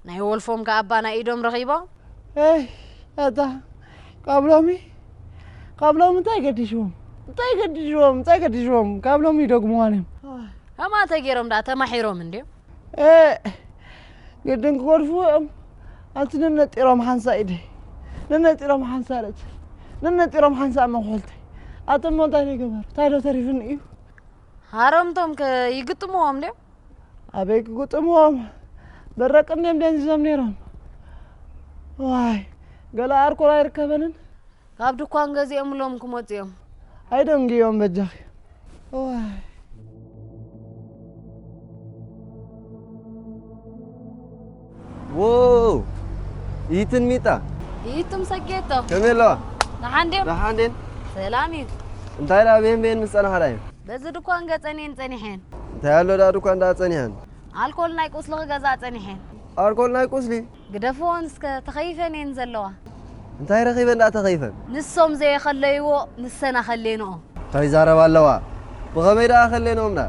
ናይ ወልፎም ከኣባ ናይ ኢዶም ረኺቦም? ኤይ ኣታ ካብ ሎሚ ካብ ሎሚ እንታይ ገዲሽዎም? እንታይ ገዲሽዎም? እንታይ ገዲሽዎም? ካብ ሎሚ ይደግምዋን እዮም። ከማተ ገይሮም ደኣ ተማሒሮም እንድዮም። ግድን ክገድፉ እዮም። ኣቲ ነነጢሮም ሓንሳእ ኢደይ፣ ነነጢሮም ሓንሳእ ርእሲ፣ ነነጢሮም ሓንሳእ መኹሕልተይ። ኣቲ እሞ እንታይ ዶ ይገበር? እንታይ ዶ ተሪፍኒ እዩ? ሃረምቶም ከ ይግጥምዎም ድዮም? ኣበይ ክግጥምዎም? በረቅ እንድዮም ደንዚዞም ነይሮም። ዋይ ገለ ኣርኮል ኣይርከበንን። ካብ ድኳን ገዚኦምሎም ክመፁ እዮም። ኣይደንግዮም በጃኺ። ዋይ ዎው! ይትን ሚጣ ይቱም ሰጌቶ ከመይ ኣለዋ? ደሓን ድዮም? ደሓን ድን? ሰላም እዩ። እንታይ ደኣ ቤን ቤን ምስ ጸናሕላ እዩ? በዚ ድኳን ገጸኔን ጸኒሐን። እንታይ ኣሎ ደኣ ድኳን ደኣ ጸኒሐን? ኣልኮል ናይ ቁስሊ ክገዛ ጸኒሐን። ኣልኮል ናይ ቁስሊ? ግደፍወን እስከ ተኸይፈን እየን ዘለዋ። እንታይ ረኺበን ደኣ ተኸይፈን? ንሶም ዘየኸለይዎ ንሰን ኣኸሌንኦ። እንታይ ይዛረባ ኣለዋ? ብኸመይ ደኣ ኣኸሌንኦም ደኣ?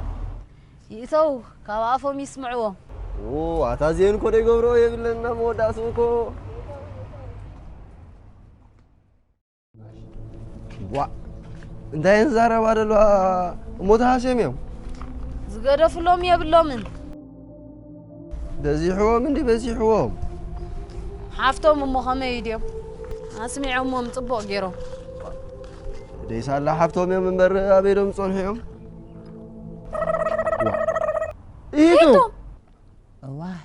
ይእተው ካብ ኣፎም ይስምዕዎም። ኦ ኣታ እዚኤን እኮ ደይገብርኦ የብለን እና መወዳእትኡ እኮ። ዋ እንታይ እየን ዝዛረባ ዘለዋ እሞ ተሃስዮም እዮም ዝገደፍሎም የብሎምን በዚሕዎም እንዲ በዚሕዎም ሓፍቶም እሞ ከመይ ድዮም ኣስሚዖሞም ፅቡቕ ገይሮም ደይሳላ ሓፍቶም እዮም እምበር ኣበይ ዶም ዝፀንሑ እዮም ኢቱ እዋይ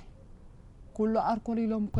ኩሉ ኣርኮል ኢሎም እኮ